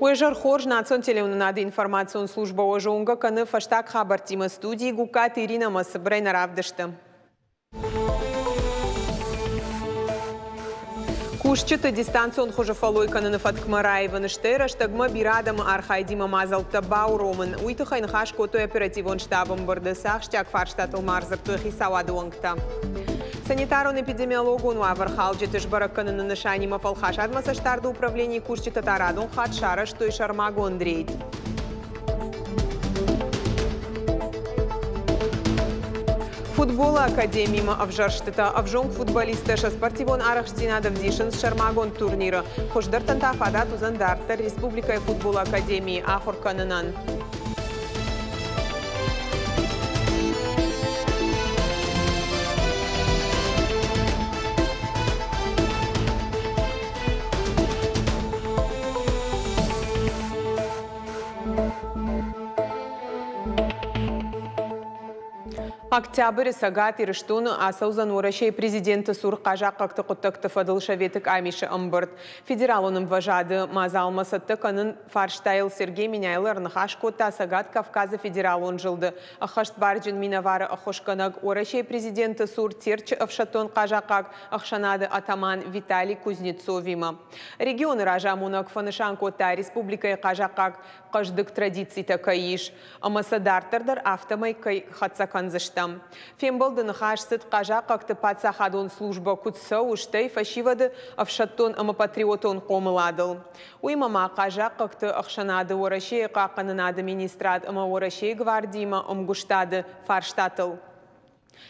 Уе зӕр хорз, национ телеуынынады информацион службӕ уӕ зонгӕ кӕны фӕстаг хабӕрттимӕ студийы Гугкаты Иринӕ ӕмӕ цыбырӕй нӕ равдысты. Кусджыты дистанцион хуызы фӕллой кӕныны фӕткмӕ раивын, стӕй рӕстӕгмӕ бирӕ адӕмы архайдимӕ мадзӕлттӕ бауромын. Уый тыххӕй ныхас кодтой оперативон штабы ӕмбырды. Цы ахсджиаг фарстатыл ма ӕрдзырдтой хицауады уӕнгтӕ. Санитарон-эпидемиологон уавӕр халджыты сбӕрӕг кӕныны нысанимӕ фӕлхасадмӕ цӕстдарды управленийы кусджытӕ та радон хатт сарӕзтой сӕрмагонд рейд. Футболы академимӕ ӕвзӕрстытӕ ӕвзонг футболисттӕ сӕ спортивон арӕхстдзинад ӕвдисынц сӕрмагонд турниры. Хуыздӕртӕн та фадат уыдзӕн дарддӕр республикӕйы футболы академийы ахуыр кӕнынӕн. Октябры Цӕгат Ирыстоны ацӕудзӕн Уӕрӕсейы президенты цур хъазахъхъӕгты хъуыддӕгты фӕдыл Советы къамисы ӕмбырд. Федералон ӕмвӕзады мадзалмӕ цӕттӕ кӕнын фарстайыл Сергей Меняйло ӕрныхас кодта Цӕгат Кавказы федералон зылды ӕххӕстбарджын минӕвары ӕххуысгӕнӕг Уӕрӕсейы президенты цур Терчы ӕфсӕддон хъазахъхъаг ӕхсӕнады атаман Виталий Кузнецовимӕ. Регионы разамонӕг фӕнысан кодта, республикӕйы хъазахъхъаг хъӕздыг традицитӕ кӕй ис, ӕмӕ сӕ дарддӕр дӕр афтӕмӕй кӕй хӕццӕ кӕндзыстӕм. Фембӕлды ныхас цыд хъазахъхъӕгты паддзахадон службӕ куыд цӕуы, стӕй фӕсивӕды ӕфсӕддон ӕмӕ патриотон хъомыладыл. Уыимӕ ма хъазахъхъӕгты ӕхсӕнады Уӕрӕсейы хъахъхъӕнынады министрад ӕмӕ Уӕрӕсейы гвардиимӕ ӕмгуыстады фарстатыл.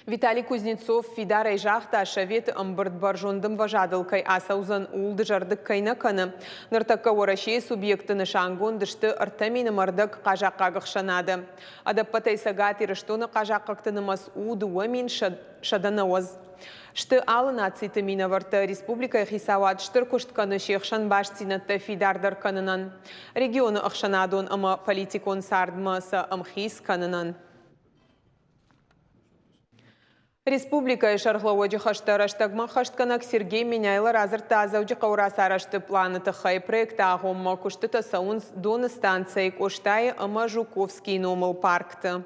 Виталий Кузнецов фидарӕй загъта, Советы ӕмбырд бӕрзонд ӕмвӕзадыл кӕй ацӕудзӕн, ууыл дызӕрдыг кӕй нӕ кӕны. Ныртӕккӕ Уӕрӕсейы субъектты нысангонд сты 3000 ӕрдӕг хъазахъхъаг ӕхсӕнады. Ӕдӕппӕтӕй Цӕгат Ирыстоны хъазахъхъӕгты нымӕц у 2190. Сты алы нациты минӕвӕрттӕ. Республикӕйы хицауад стыр куыст кӕны се хсӕн бастдзинӕдтӕ фидардӕр кӕнынӕн, регионы ӕхсӕнадон ӕмӕ политикон цардмӕ сӕ ӕмхиц кӕнынӕн. Республикӕйы сӕргълӕууӕджы хӕстӕ рӕстӕгмӕ ӕххӕстгӕнӕг Сергей Меняйло радзырдта Дзӕуджыхъӕуы рацарӕзты пъланы тыххӕй. Проекты агъоммӕ куыстытӕ цӕуынц Доны станцӕйы Къостайы ӕмӕ Жуковскийы номыл паркты.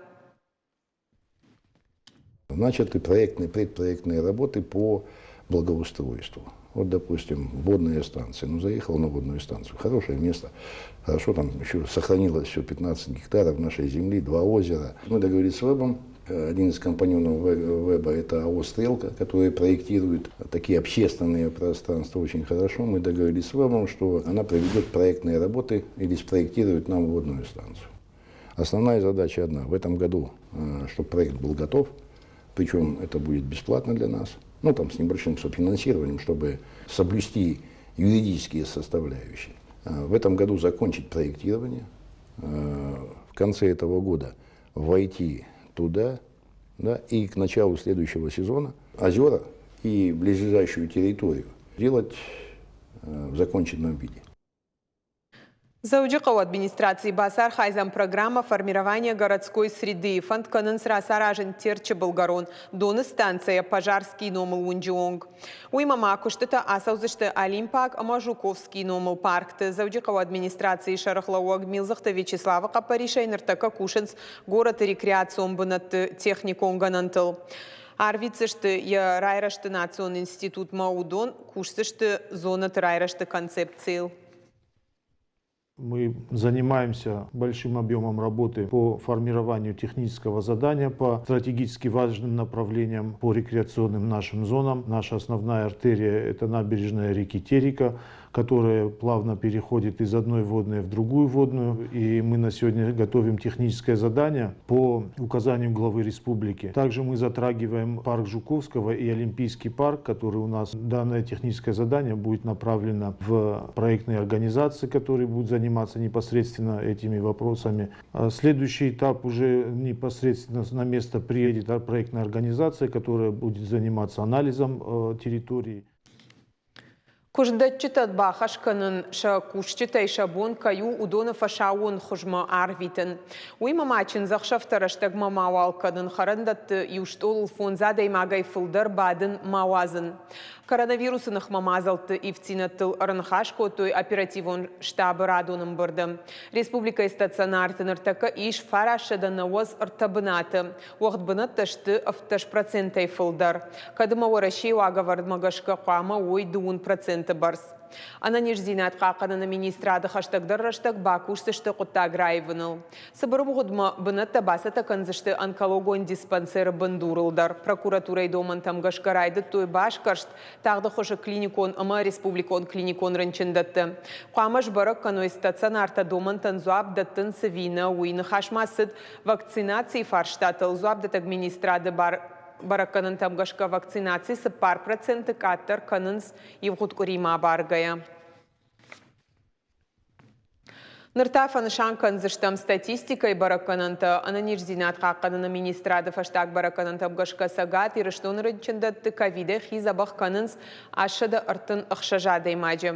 Начаты проектные, предпроектные работы по благоустройству. Вот, допустим, водная станция. Ну, заехал на водную станцию. Хорошее место. Хорошо, там еще сохранилось все 15 гектаров нашей земли, два озера. Мы договорились с Вебом. Один из компаньонов Веба – это АО «Стрелка», которая проектирует такие общественные пространства очень хорошо. Мы договорились с Вебом, что она проведет проектные работы или спроектирует нам водную станцию. Основная задача одна. В этом году, чтобы проект был готов, причем это будет бесплатно для нас, ну там с небольшим софинансированием, чтобы соблюсти юридические составляющие. В этом году закончить проектирование, в конце этого года войти туда, да, и к началу следующего сезона озера и близлежащую территорию делать в законченном виде. Дзӕуджыхъӕуы администрацийы бацархайдзӕн программӕ «Формирование городской среды». Фӕнд кӕнынц рацаразын Терчы былгӕрон доны станцӕйӕ Пожарскийы номыл уынджы онг. Уыимӕ ма куыстытӕ ацӕудзысты Олимпаг ӕмӕ Жуковскийы номыл паркты. Дзӕуджыхъӕуы администрацийы сӕргълӕууӕг Милдзыхты Вячеславы хъӕппӕрисӕй ныртӕккӕ кусынц горӕты рекреацион бынӕтты техникон гӕнӕнтыл. Арвитдзысты йӕ райрӕзты национ институтмӕ, уыдон кусдзысты зонӕты райрӕзты концепцийыл. Мы занимаемся большим объемом работы по формированию технического задания по стратегически важным направлениям, по рекреационным нашим зонам. Наша основная артерия – это набережная реки Терека, которая плавно переходит из одной водной в другую водную. И мы на сегодня готовим техническое задание по указанию главы республики. Также мы затрагиваем парк Жуковского и Олимпийский парк, который у нас данное техническое задание будет направлено в проектные организации, которые будут заниматься непосредственно этими вопросами. А следующий этап уже непосредственно на место приедет проектная организация, которая будет заниматься анализом территории. Куыстдӕтджытӕн бахӕс кӕнын, сӕ кусджытӕй сӕ бон кӕй у, уыдоны фӕсаууон хуызмӕ арвитын. Уыимӕ ма чындзӕхсӕвтӕ рӕстӕгмӕ мауал кӕнын, хӕрӕндӕтты иу стъолыл фондз адӕймагӕй фылдӕр бадын ма уадзын. Коронавирусы ныхмӕ мадзӕлтты ивддзинӕдтыл ӕрныхас кодтой оперативон штабы радон ӕмбырды. Республикӕйы стационарты ныртӕккӕ ис 993 бынаты. Уӕгъд бынӕттӕ сты 17 процентӕй фылдӕр. Кӕд ӕмӕ Уӕрӕсейы уагӕвӕрдмӕ гӕсгӕ хъуамӕ уой дыууын проценты бӕрц. Ӕнӕниздзинад хъахъхъӕныны министрады хӕстӕгдӕр рӕстӕг бакусдзысты хъуыддаг раивыныл. Цыбыр мгъуыдмӕ бынӕттӕ бацӕттӕ кӕндзысты онкологон диспансеры бындурыл дӕр. Прокуратурӕйы домӕнтӕм гӕсгӕ райдыдтой басгӕрст тагъды хуызы клиникон ӕмӕ республикон клиникон рынчындӕтты. Хъуамӕ сбӕрӕг кӕной стационартӕ домӕнтӕн дзуапп дӕттынц ӕви нӕ, уый. Ныхас ма цыд Вакцинацийы фарстатыл дзуапдӕттӕг министрады бӕрӕггӕнӕнтӕм гӕсгӕ вакцинаци 4% къаддӕр кӕнынц ивгъуыд къуыримӕ абаргӕйӕ. Ныр та фӕнысан кӕндзыстӕм статистикӕйы бӕрӕггӕнӕнтӕ. Ӕнӕниздзинад хъахъхъӕныны министрады фӕстаг бӕрӕггӕнӕнтӕм гӕсгӕ Цӕгат Ирыстоны рынчындӕтты ковидӕй хи дзӕбӕх кӕнынц 836 адӕймаджы.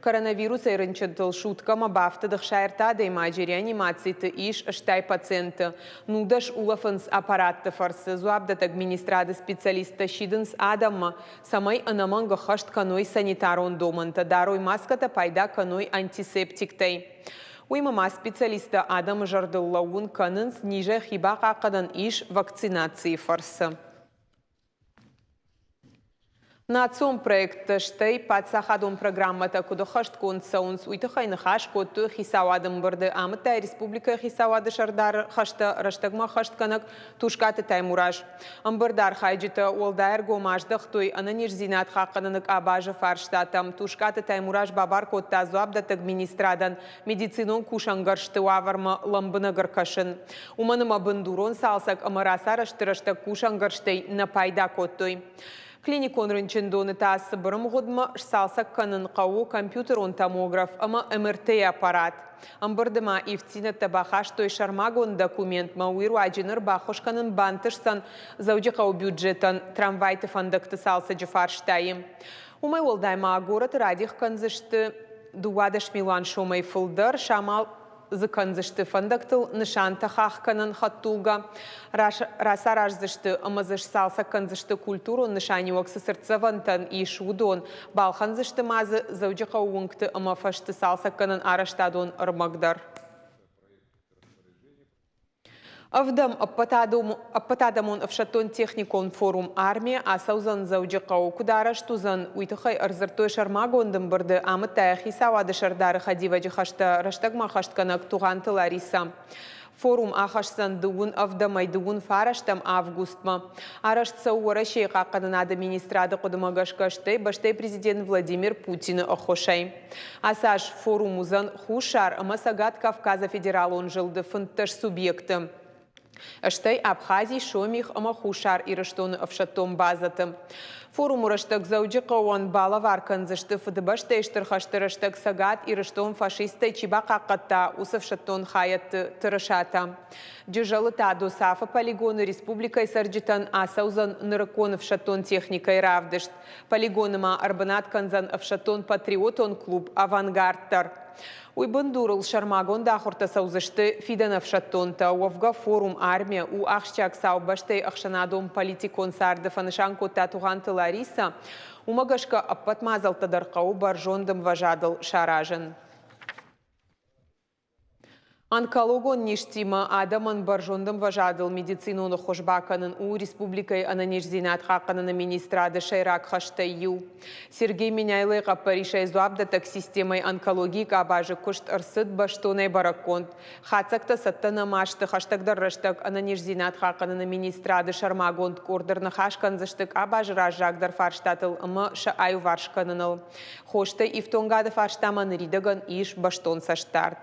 Коронавирусӕй рынчынтыл суткӕмӕ бафтыд 63 адӕймаджы, реанимациты ис 80 пациенты. 19 улӕфынц аппаратты фӕрцы. Дзуапдӕттӕг министрады специалисттӕ сидынц адӕммӕ, цӕмӕй ӕнӕмӕнг ӕххӕст кӕной санитарон домӕнтӕ, дарой маскӕтӕ, пайда кӕной антисептиктӕй. Уыимӕ ма специалисттӕ адӕмы зӕрдыл лӕууын кӕнынц, низӕй хи бахъахъхъӕнӕн ис вакцинацийы фӕрцы. Национ проекттӕ, стӕй паддзахадон программӕтӕ куыд ӕххӕстгонд цӕуынц, уый тыххӕй ныхас кодтой хицауады ӕмбырды, амыдта республикӕйы хицауады сӕрдары хӕстӕ рӕстӕгмӕ ӕххӕстгӕнӕг Тускъаты Таймураз. Ӕмбырды архайджытӕ уӕлдай ӕргом аздӕхтой ӕнӕниздзинад хъахъхъӕныны къабазы фарстатӕм. Тускъаты Таймураз бабар кодта дзуапдӕттӕг министрадӕн медицинон кусӕнгӕрзты уавӕрмӕ лӕмбынӕг ӕркӕсын. Уымӕн ӕмӕ бындурон цалцӕг ӕмӕ рацарӕзты рӕстӕг кусӕнгӕрзтӕй нӕ пайда кодтой. Клиникон рынчындоны та цыбыр ӕмгъуыдмӕ сцалцӕг кӕнын хъӕуы компьютерон томограф ӕмӕ МРТ-йы аппарат. Ӕмбырды ма ивддзинӕдтӕ бахастой сӕрмагонд документмӕ, уый руаджы ныр баххуыс кӕнын бантысдзӕн Дзӕуджыхъӕуы бюджетӕн трамвайты фӕндӕгты цалцӕджы фарстайы. Уымӕй уӕлдай ма горӕты радих кӕндзысты 12 милуан сомӕй фылдӕр, самал дзы кӕндзысты фӕндӕгтыл нысантӕ хахх кӕнӕн хӕдтулгӕ, рацараздзысты ӕмӕ дзы сцалцӕг кӕндзысты культурон нысаниуӕг цы цыртдзӕвӕнтӕн ис, уыдон, балхӕндзысты ма дзы Дзӕуджыхъӕуы уынгты ӕмӕ фӕзты цалцӕггӕнӕн арӕзтадон ӕрмӕг дӕр. Ӕвдӕм ӕппӕтадӕмон ӕфсӕддон-техникон форум «Армия» ацӕудзӕн Дзӕуджыхъӕуы. Куыд арӕзт уыдзӕн, уый тыххӕй ӕрдзырдтой сӕрмагонд ӕмбырды, амыдта йӕ хицауады сӕрдары хӕдивӕджы хӕстӕ рӕстӕгмӕ ӕххӕстгӕнӕг Тугъанты Ларисӕ. Форум ахӕсдзӕн дыууын ӕвдӕмӕй дыууын фарӕстӕм августмӕ. Арӕзт цӕуы Уӕрӕсейы Хъахъхъӕнынады министрады хъуыдымӕ гӕсгӕ, стӕй бӕстӕйы президент Владимир Путины ӕххуысӕй. Ацы аз форум уыдзӕн Хуссар ӕмӕ Цӕгат Кавказы федералон зылды 15 субъекты, стӕй Абхази, Сомих ӕмӕ Хуссар Ирыстоны ӕфсӕддон базӕты. Форумы рӕстӕг Дзӕуджыхъӕуӕн балӕвар кӕндзысты Фыдыбӕстӕйы Стыр хӕсты рӕстӕг Цӕгат Ирыстон фашисттӕй чи бахъахъхъӕдта, уыцы ӕфсӕддон хайӕдты тырысатӕ. Джызӕлы та Досафы полигоны республикӕйы цӕрджытӕн ацӕудзӕн нырыккон ӕфсӕддон техникӕйы равдыст. Полигоны ма ӕрбынат кӕндзӕн ӕфсӕддон-патриотон клуб «Авангард» дӕр. Уый бындурыл сӕрмагонд ахуыртӕ цӕудзысты фидӕн ӕфсӕддонтӕ. Уӕвгӕ форум «Армия» у ахсджиаг цау бӕстӕйы ӕхсӕнадон-политикон царды, фӕнысан кодта Тугъанты Ларисӕ. Уымӕ гӕсгӕ ӕппӕт мадзӕлттӕ дӕр хъӕуы бӕрзонд ӕмвӕзадыл саразын. Онкологон низтимӕ адӕмӕн бӕрзонд ӕмвӕзадыл медицинон ӕххуыс бакӕнын у республикӕйы ӕнӕниздзинад хъахъхъӕныны министрады сӕйраг хӕстӕй иу. Сергей Меняйлойы хъӕппӕрисӕй дзуапдӕттӕг системӕйы онкологийы къабазы куыст ӕрцыд бӕстонӕй бӕрӕггонд. Хатдзӕгтӕ цӕттӕ нӕма сты, хӕстӕгдӕр рӕстӕг ӕнӕниздзинад хъахъхъӕныны министрады сӕрмагонд къорд ӕрныхас кӕндзысты къабазы раззагдӕр фарстатыл ӕмӕ сӕ аиуварс кӕныныл. Хостӕй ифтонгады фарстамӕ ныридӕгӕн ис бӕстон цӕстдард.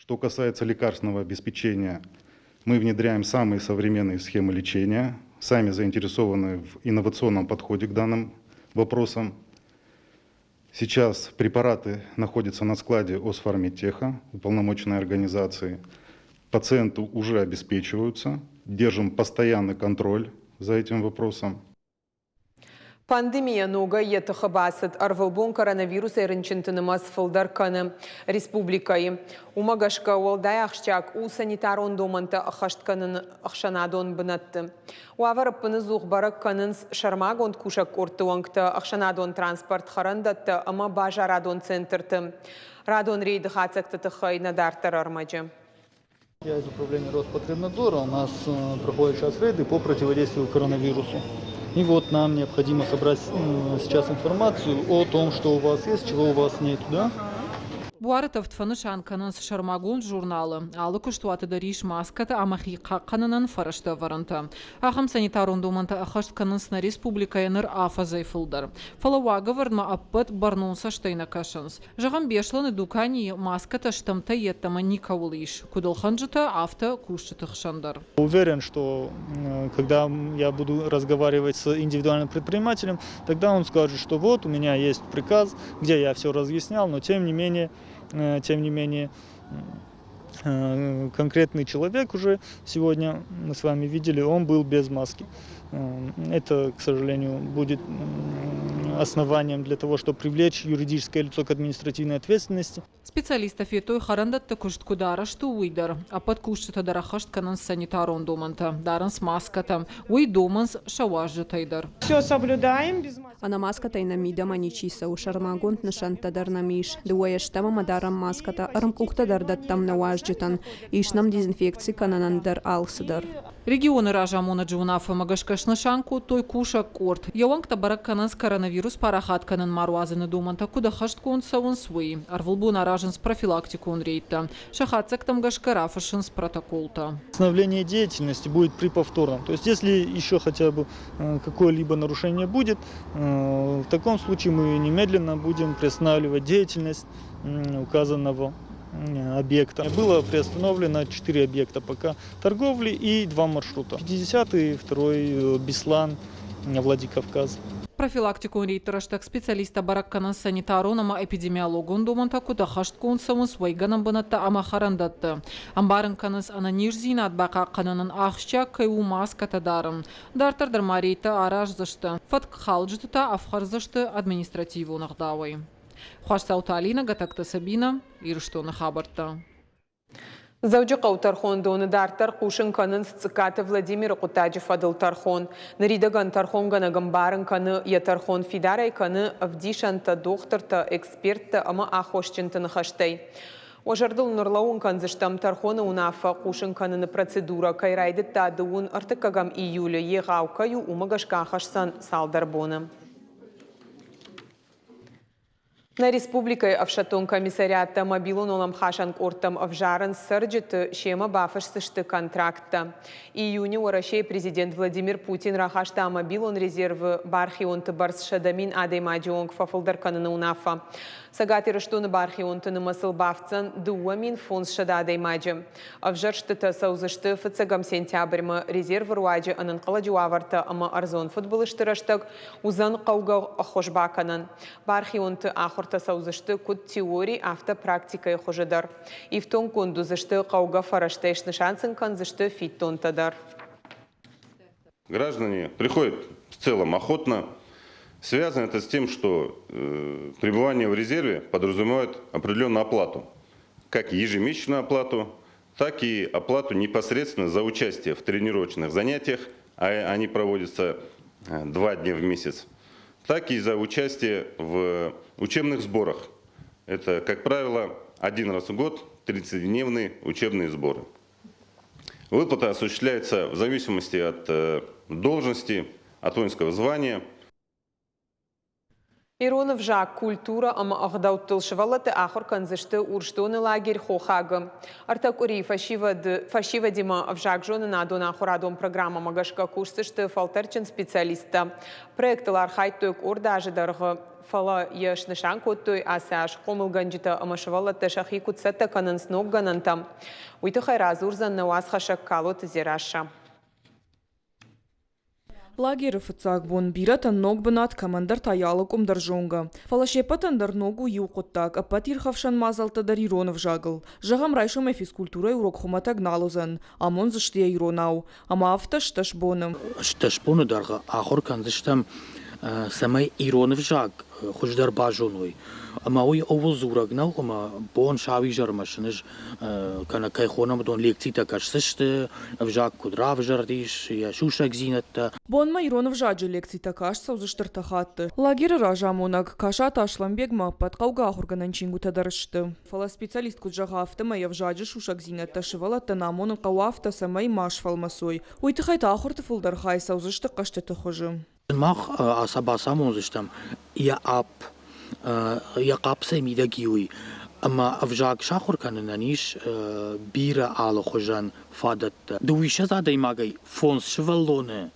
Что касается лекарственного обеспечения, мы внедряем самые современные схемы лечения, сами заинтересованы в инновационном подходе к данным вопросам. Сейчас препараты находятся на складе Осфармедтеха, уполномоченной организации. Пациенты уже обеспечиваются, держим постоянный контроль за этим вопросом. Пандемия ногӕй йӕ тыхы бацыд. Ӕрвылбон коронавирусӕй рынчынты нымӕц фылдӕр кӕны республикӕйы. Уымӕ гӕсгӕ уӕлдай ахсджиаг у санитарон домӕнтӕ ӕххӕст кӕнын ӕхсӕнадон бынӕтты. Уавӕр ӕппыныдзух бӕрӕг кӕнынц сӕрмагонд кусӕг къордты уӕнгтӕ, ӕхсӕнадон транспорт, хӕрӕндӕттӕ ӕмӕ базарадон центрты. Радон рейды хатдзӕгты тыххӕй нӕ дарддӕры ӕрмӕджы. Я из управления Роспотребнадзора. У нас проходят сейчас рейды по противодействию коронавирусу. И вот нам необходимо собрать сейчас информацию о том, что у вас есть, чего у вас нет, да? Буары тӕвд фӕнысан кӕнынц сӕрмагонд журналы. Алы куыстуаты дӕр ис маскӕтӕ ӕмӕ хи хъахъхъӕнынӕн фӕрӕзтӕ ӕвӕрӕнтӕ. Ахӕм санитарон домӕнтӕ ӕххӕст кӕнынц нӕ республикӕйы ныр афӕдзӕй фылдӕр. Фӕлӕ уагӕвӕрдмӕ ӕппӕт бӕрнон цӕстӕй нӕ кӕсынц. Зӕгъӕм, Беслӕны дуканийы маскӕтӕ стӕмтӕ йеддӕмӕ никӕуыл ис, куыд ӕлхӕнджытӕ, афтӕ кусджыты хсӕн дӕр. Уверен, что когда я буду разговаривать с индивидуальным предпринимателем, тогда он скажет, что вот у меня есть приказ, где я все разъяснял, но тем не менее, конкретный человек уже сегодня мы с вами видели, он был без маски. Это, к сожалению, будет основанием для того, чтобы привлечь юридическое лицо к административной ответственности. Специалисттӕ федтой хӕрӕндӕтты куыст куыд арӕзт у, уый дӕр. Ӕппӕт кусджытӕ дӕр ӕххӕст кӕнынц санитарон домӕнтӕ, дарынц маскӕтӕ. Уый домынц сӕ уазджытӕй дӕр. Все соблюдаем. Без Ӕнӕ маскӕтӕй нӕ мидӕмӕ ничи цӕуы, сӕрмагонд нысӕнттӕ дӕр нӕм ис. Дыууӕйӕ стӕм ӕмӕ дарӕм маскӕтӕ, ӕрмкъухтӕ дӕр дӕттӕм нӕ уазджытӕн. Ис нӕм дезинфекци кӕнынӕн дӕр алцыдӕр. Регионы разамонӕджы уынаффӕмӕ гӕсгӕ снысан кодтой кусӕг къорд. Йӕ уӕнгтӕ бӕрӕг кӕнынц коронавирус парахат кӕнын ма руадзыны домӕнтӕ куыд ӕххӕстгонд цӕуынц, уый. Ӕрвылбон аразынц профилактикон рейдтӕ. Сӕ хатдзӕгтӕм гӕсгӕ рафыссынц протоколтӕ. Приостановление деятельности будет при повторном. То есть если еще хотя бы какое-либо нарушение будет, в таком случае мы немедленно будем приостанавливать деятельность указанного объекта. Было приостановлено 4 объекта пока торговли и два маршрута. 50-й, второй Беслан, Владикавказ. Профилактикон рейдты рӕстӕг специалисттӕ бӕрӕг кӕнынц санитарон ӕмӕ эпидемиологон домӕнтӕ куыд ӕххӕстгонд цӕуынц уӕйгӕнӕн бынӕттӕ ӕмӕ хӕрӕндӕтты. Ӕмбарын кӕнынц ӕнӕниздзинад бахъахъхъӕнынӕн ахсджиаг кӕй у маскӕтӕ дарын. Дарддӕр дӕр ма рейдтӕ араздзысты. Фӕткхалджыты та ӕфхӕрдзысты административон ӕгъдауӕй. Хуасдзауты Алинӕ, Гӕтӕгты Сабина, Ирыстоны хабӕрттӕ. Дзӕуджыхъӕуы тӕрхондоны дарддӕр хъусын кӕнынц Цъыккаты Владимиры хъуыддаджы фӕдыл тӕрхон. Ныридӕгӕн тӕрхонгӕнӕг ӕмбарын кӕны, йӕ тӕрхон фидарӕй кӕны ӕвдисӕнтӕ, дохтыртӕ, эксперттӕ ӕмӕ аххосджынты ныхӕстӕй. Уӕ зӕрдыл ныр кӕндзыстӕм тӕрхоны уынаффӕ хъусын кӕныны процедурӕ кӕй райдыдта дыууын ӕртыккӕгӕм июлы егъау кӕй у, уымӕ гӕсгӕ ахӕсдзӕн цалдӕр боны. Нӕ республикӕйы ӕфсӕддон комиссариаттӕ мобилон уӕлӕмхасӕн къордтӕм ӕвзарынц цӕрджыты, семӕ бафысдзысты контракттӕ. Июны Уӕрӕсейы президент Владимир Путин рахаста мобилон резервы бархионты бӕрц 100 000 адӕймаджы онг фӕфылдӕр кӕныны уынаффӕ. Цӕгат Ирыстоны бархионты нымӕцыл бафтдзӕн 2500 адӕймаджы. Ӕвзӕрстытӕ цӕудзысты фыццӕгӕм сентябрьмӕ резервы руаджы ӕнӕнхъӕлӕджы уавӕртӕ ӕмӕ ӕрдзон фыдбылызты рӕстӕг уыдзӕн хъӕугӕ ӕххуыс бакӕнӕн. Бархионты ахуыртӕ цӕудзысты куыд теори, афтӕ практикӕйы хуызы дӕр. Ифтонггонд уыдзысты хъӕугӕ фӕрӕзтӕй снысан сын кӕндзысты фиддонтӕ дӕр. Граждане приходят в целом охотно. Связано это с тем, что пребывание в резерве подразумевает определенную оплату. Как ежемесячную оплату, так и оплату непосредственно за участие в тренировочных занятиях, а они проводятся 2 дня в месяц, так и за участие в учебных сборах. Это, как правило, один раз в год 30-дневные учебные сборы. Выплата осуществляется в зависимости от должности, от воинского звания. Ирон ӕвзаг, культурӕ ӕмӕ ӕгъдӕуттыл сывӕллӕтты ахуыр кӕндзысты Урсдоны лагерь Хохаг-ы. 3 къуыри фӕсивӕдимӕ ӕвзагзонынадон ахуырадон программӕмӕ гӕсгӕ кусдзысты фӕлтӕрдджын специалисттӕ. Проектыл архайдтой къорд азы дӕргъы, фӕлӕ йӕ снысан кодтой ацы аз хъомылгӕнджытӕ ӕмӕ сывӕллӕттӕ сӕхи куыд цӕттӕ кӕнынц ног гӕнӕнтӕм. Уый тыххӕй радзурдзӕн нӕ уацхӕссӕг Калоты Дзерассӕ. Лагеры фыццаг бон бирӕтӕн ног бынат, кӕмӕндӕр та йӕ алы къуым дӕр зонгӕ. Фӕлӕ се ппӕтӕн дӕр ног у иу хъуыддаг – ӕппӕт ирхӕфсӕн мадзӕлттӕ дӕр ирон ӕвзагыл. Зӕгъӕм, райсомӕй физкультурӕйы урок хуымӕтӕг нал уыдзӕн, амондзысты йӕ иронау. Ӕмӕ афтӕ 18 боны. 18 боны дӕргъы ахуыр кӕндзыстӕм цӕмӕй ирон ӕвзаг хуыздӕр базоной. Ӕмӕ уый ууыл дзурӕг нӕу, ӕмӕ бон сауизӕрмӕ сын ӕз кӕнӕ кӕй хонӕм, уыдон лекцитӕ кӕсдзысты, ӕвзаг куыд равзӕрдис, йӕ сусӕгдзинӕдтӕ. Бонмӕ ирон ӕвзаджы лекцитӕ каст цӕудзысты ӕртӕ хатты. Лагеры разамонӕг Касаты Аслӕнбегмӕ ӕппӕт хъӕугӕ ахуыргӕнӕн чингуытӕ дӕр сты. Фӕлӕ специалист куыд зӕгъы, афтӕмӕй ӕвзаджы сусӕгдзинӕдтӕ сывӕллӕттӕн амонын хъӕуы афтӕ, цӕмӕй ма сфӕлмӕцой. Уый тыххӕй та ахуырты фылдӕр хай цӕудзысты хъӕзтыты хуызы. Мах бацамондзыстӕм йӕ апп, йӕ хъапцӕй мидӕг и уый, ӕмӕ ӕвзаг сахуыр кӕнынӕн ис бирӕ алыхуызӕн фадӕттӕ. Дыууиссӕдз адӕймагӕй фондз сывӕллоны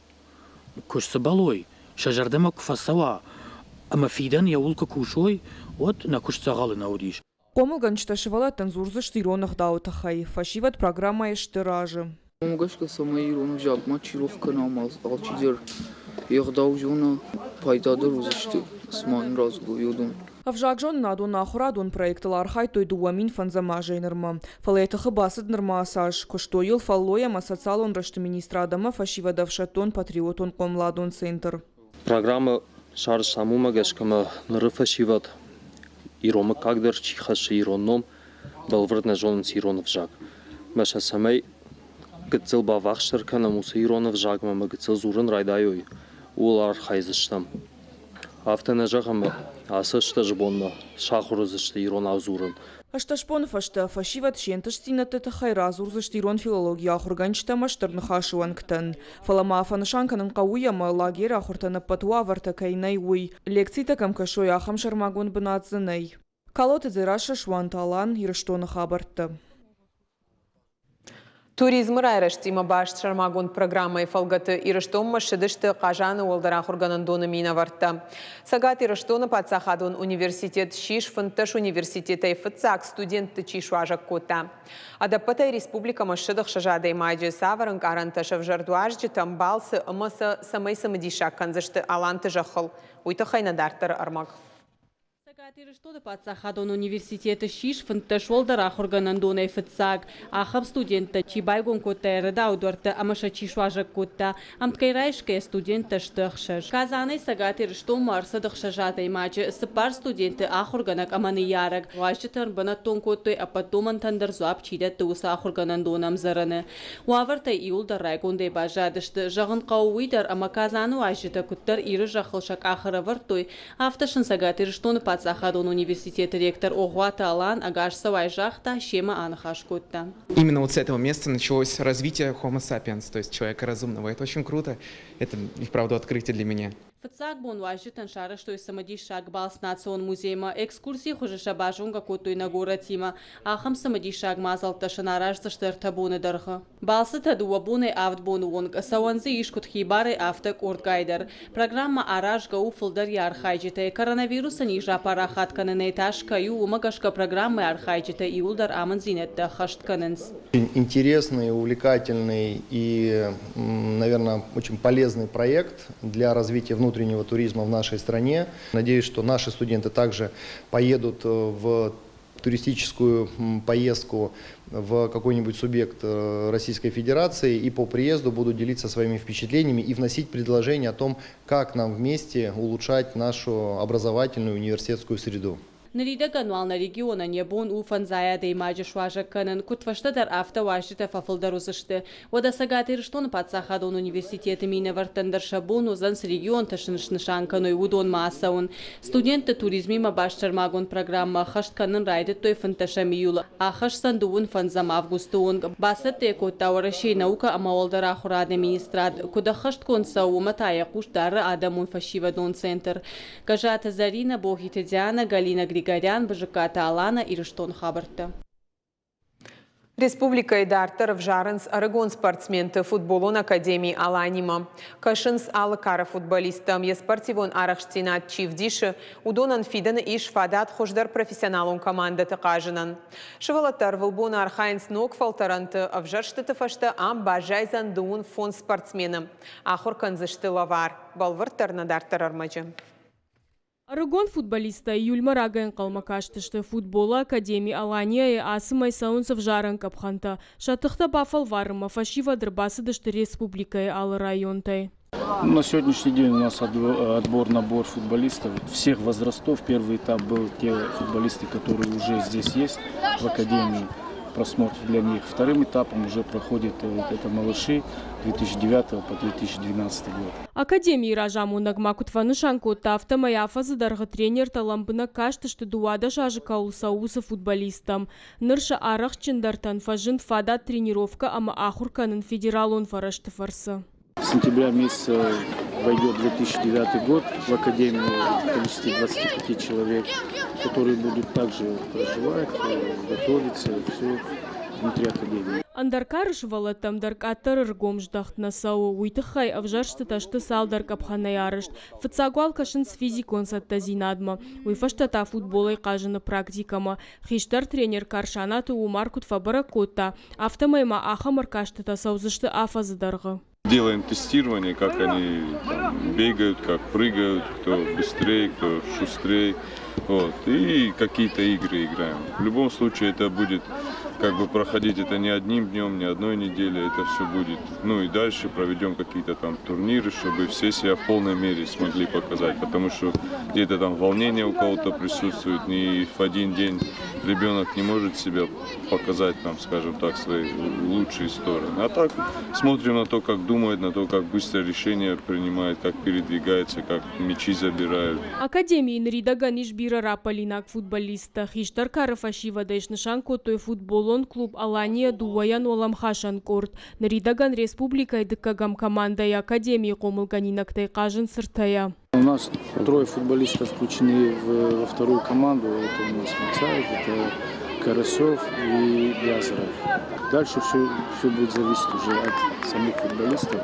куы сцыбӕлой, сӕ зӕрдӕмӕ куы фӕцӕуа ӕмӕ фидӕн йӕуыл куы кусой, уӕд нӕ куыст дзӕгъӕлы нӕ уыдис. Хъомылгӕнджытӕ сывӕллӕттӕн дзурдзысты ирон ӕгъдауы тыххӕй. Фӕсивӕд программӕйы сты разы. Уымӕ гӕсгӕ, цӕмӕй ирон ӕвзаг мачи рох кӕна ӕмӕ алчидӕр йе гъдау зона, пайдадӕр уыдзысты, цыма нын радзырдтой, уыдон. Ӕвзагзонынадон ахуырадон проектыл архайдтой 2005 азӕй нырмӕ. Фӕлӕ йӕ тыхы бацыд нырма ацы аз. Куыстой йыл фӕллой ӕмӕ социалон рӕзты министрад ӕмӕ фӕсивӕды ӕфсӕддон-патриотон хъомыладон центр. Программӕ сарӕзтам уымӕ гӕсгӕ ӕмӕ ныры фӕсивӕд ирон мыггаг дӕр чи хӕссы ирон ном, бӕлвырд нӕ зонынц ирон ӕвзаг. Мӕ сӕ цӕмӕй гыццыл баввахсдӕр кӕнӕм уыцы ирон ӕвзагмӕ ӕмӕ гыццыл дзурын райдайой, ууыл архайдзыстӕм. Афтӕ нӕ зӕгъӕм, ацы ӕстӕс бонмӕ сахуыр уыдзысты иронау дзурын. Ӕстӕс боны фӕстӕ фӕсивӕд се нтыстдзинӕдты тыххӕй радзурдзысты ирон филологийы ахуыргӕнджытӕ ӕмӕ Стыр Ныхасы уӕнгтӕн. Фӕлӕ ма фӕнысан кӕнын хъӕуы, ӕмӕ лагеры ахуыртӕн ӕппӕт уавӕртӕ кӕй нӕй, уый. Лекцитӕ кӕм кӕсой, ахӕм сӕрмагонд бынат дзы нӕй. Калоты Дзерассӕ, Суанты Алан, Ирыстоны хабӕрттӕ. Туризмы райрӕзтимӕ баст сӕрмагонд программӕйы фӕлгӕты Ирыстонмӕ ссыдысты Хъазаны уӕлдӕр ахуыргӕнӕндоны минӕвӕрттӕ. Цӕгат Ирыстоны паддзахадон университет ссис 15 университетӕй фыццаг студентты чи суазӕг кодта. Ӕдӕппӕтӕй республикӕмӕ ссыд ӕхсӕз адӕймаджы. Цавӕр ӕнкъарӕнтӕ сӕвзӕрд уазджытӕм балцы ӕмӕ сӕ цӕмӕй цымыдисаг кӕндзысты Аланты зӕххыл, уый тыххӕй нӕ дарддӕры ӕрмӕг. Цӕгат Ирыстоны паддзахадон университеты ссис 15 уӕлдӕр ахуыргӕнӕндонӕй фыццаг. Ахӕм студенттӕ чи байгом кодта ӕрӕдауы дуӕрттӕ ӕмӕ сӕ чи суазӕг кодта. Ӕмткӕй райсгӕйӕ студенттӕ сты ӕхсӕз. Казанӕй Цӕгат Ирыстонмӕ ӕрцыд ӕхсӕз адӕймаджы, цыппар студенты, ахуыргӕнӕг ӕмӕ ныййарӕг. Уазджытӕ ӕрбынӕттон кодтой, ӕппӕт домӕнтӕн дӕр дзуапп чи дӕтты, уыцы ахуыргӕнӕндоны ӕмдзӕрӕны. Уавӕртӕй иуылдӕр райгондӕй баззадысты. Зӕгъын хъӕуы уый дӕр, ӕмӕ Казаны уазджытӕ куыддӕр Иры зӕххыл сӕ къах ӕрӕвӕрдтой, Афтӕ сын Цӕгат Ирыстоны паддзахадон университеты ректор Огъуаты Алан ӕгас цӕуай загъта, семӕ аныхас кодта. Именно вот с этого места началось развитие Homo sapiens, то есть человека разумного. Это очень круто, это и вправду открытие для меня. Фыццаг бон уазджытӕн сарӕзтой цымыдисаг балц национ музеймӕ. Экскурсийы хуызы сӕ базонгӕ кодтой нӕ горӕтимӕ. Ахӕм цымыдисаг мадзӕлттӕ сын араздзысты ӕртӕ боны дӕргъы. Балцытӕ дыууӕ бонӕй авд боны онг. Цӕуӕн дзы ис куыд хибарӕй, афтӕ къордгай дӕр. Программӕ аразгӕ у фылдӕр йӕ архайджытӕй. Коронавирусы низ рапарахат кӕнынӕй тас кӕй у, уымӕ гӕсгӕ программӕйы архайджытӕ иуылдӕр амынддзинӕдтӕ ӕххӕст кӕнынц. Интересный, увлекательный и, наверное, очень полезный проект для развития внутреннего туризма в нашей стране. Надеюсь, что наши студенты также поедут в туристическую поездку в какой-нибудь субъект Российской Федерации и по приезду будут делиться своими впечатлениями и вносить предложения о том, как нам вместе улучшать нашу образовательную университетскую среду. Ныридӕгӕн уал нӕ регионӕн йӕ бон у фӕндзай адӕймаджы суазӕг кӕнын. Куыд фӕстӕдӕр, афтӕ уазджытӕ фӕфылдӕр уыдзысты. Уӕдӕ Цӕгат Ирыстоны паддзахадон университеты минӕвӕрттӕн дӕр сӕ бон уыдзӕн цы регионтӕ сын снысан кӕной, уыдонмӕ ацӕуын. Студентты туризмимӕ баст сӕрмагонд программӕ ӕххӕст кӕнын райдыдтой 15 июлы. Ахӕсдзӕн дыууын фӕндзӕм августы онг. Бацӕттӕ йӕ кодта Уӕрӕсейы наукӕ ӕмӕ уӕлдӕр ахуырады министрад. Куыд ӕххӕстгонд цӕуы, уымӕ та йӕ хъус дары адӕмон фӕсивӕдон центр. Гӕззаты Зӕринӕ, Богиты Дианӕ, Галина Григорян, Бызыккаты Алана, Ирыстоны хабӕрттӕ. Республикӕйы дарддӕр ӕвзарынц ӕрыгон спортсменты футболон академи Аланимӕ. Кӕсынц алы кары футболисттӕм, йӕ спортивон арӕхстдзинад чи вдисы, уыдонӕн фидӕны ис фадат хуыздӕр профессионалон командӕты хъазынӕн. Сывӕллӕттӕ ӕрвылбон архайынц ног фӕлтӕрӕнты, ӕвзӕрстыты фӕстӕ ам баззайдзӕн 25 спортсмены. Ахуыр кӕндзысты лӕвар. Бӕлвырддӕр нӕ дарддӕр ӕрмӕджы. Ӕрыгон футболисттӕ июльмӕ рагӕй ӕнхъӕлмӕ кастысты. Футболы академи Алания-йы ацы мӕй цӕуынц ӕвзарӕн къӕпхӕнтӕ. Сӕ тыхтӕ бафӕлварынмӕ фӕсивӕд ӕрбацыдысты республикӕйы алы районтӕй. На сегодняшний день у нас отбор-набор футболистов всех возрастов. Первый этап был те футболисты, которые уже здесь есть в академии, просмотр для них. Вторым этапом уже проходит это малыши 2009 по 2012 год. Академийы разамонӕг ма куыд фӕнысан кодта, афтӕмӕй афӕдзы дӕргъы тренертӕ лӕмбынӕг кастысты 12 азы кӕуыл цӕуы, уыцы футболисттӕм. Ныр сӕ арӕхстджындӕртӕн фӕзынд фадат тренировкӕ ӕмӕ ахуыр кӕнын федералон фӕрӕзты фӕрцы. С сентября месяца войдет 2009 год в Академию в количестве 25 человек, которые будут также проживать, готовиться, все внутри Академии. Ӕндӕр кары сывӕллӕттӕм дӕр къаддӕр ӕргом здӕхт нӕ цӕуы, уый тыххӕй ӕвзӕрстытӕ сты цалдӕр къӕпхӕнӕй арӕзт. Фыццаг уал кӕсынц физикон цӕттӕдзинадмӕ, уый фӕстӕ та футболӕй хъазыны практикӕмӕ. Хистӕр тренер Карсанаты Умар куыд фӕбӕрӕг кодта, афтӕмӕй ма ахӕм ӕркастытӕ цӕудзысты афӕдзы дӕргъы. Делаем тестирование, как они там бегают, как прыгают, кто быстрее, кто шустрее. Вот. И какие-то игры играем. В любом случае это будет как бы проходить это не одним днем, не одной неделей, это все будет. Ну и дальше проведем какие-то там турниры, чтобы все себя в полной мере смогли показать, потому что где-то там волнение у кого-то присутствует, не в один день ребенок не может себя показать, там, скажем так, свои лучшие стороны. А так смотрим на то, как думает, на то, как быстро решения принимает, как передвигается, как мячи забирают. Академийы ныридӕгӕн ис бирӕ раппӕлинаг футболисттӕ. Хистӕр кары фӕсивӕдӕй снысан кодтой футболон клуб «Алания» дыууӕйӕн уӕлӕмхасӕн къорд. Ныридӕгӕн республикӕйы дыккӕгӕм командӕйы академийы хъомылгӕнинӕгтӕй хъазынц ӕртӕйӕ. У нас трое футболистов включены во вторую команду. Это у нас Мацаев, это Карасев и Бязаров. Дальше все будет зависеть уже от самих футболистов,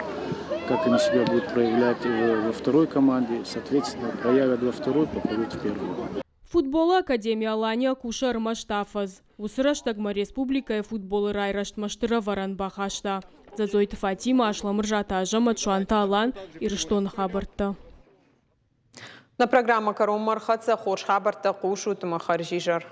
как они себя будут проявлять во второй команде. Соответственно, проявят во второй, попадут в первую. Футболы академи «Алания» кусы ӕрмӕст афӕдз. Уыцы рӕстӕгмӕ республикӕйы футболы райрӕзтмӕ стыр ӕвӕрӕн бахаста. Дзӕдзойты Фатимӕ, Асламырзаты Азӕмӕт, Суанты Алан, Ирыстоны хабӕрттӕ. Нӕ программӕ кӕронмӕ ӕрхӕццӕ. Хорз хабӕрттӕ хъусут ӕмӕ хӕрзизӕр.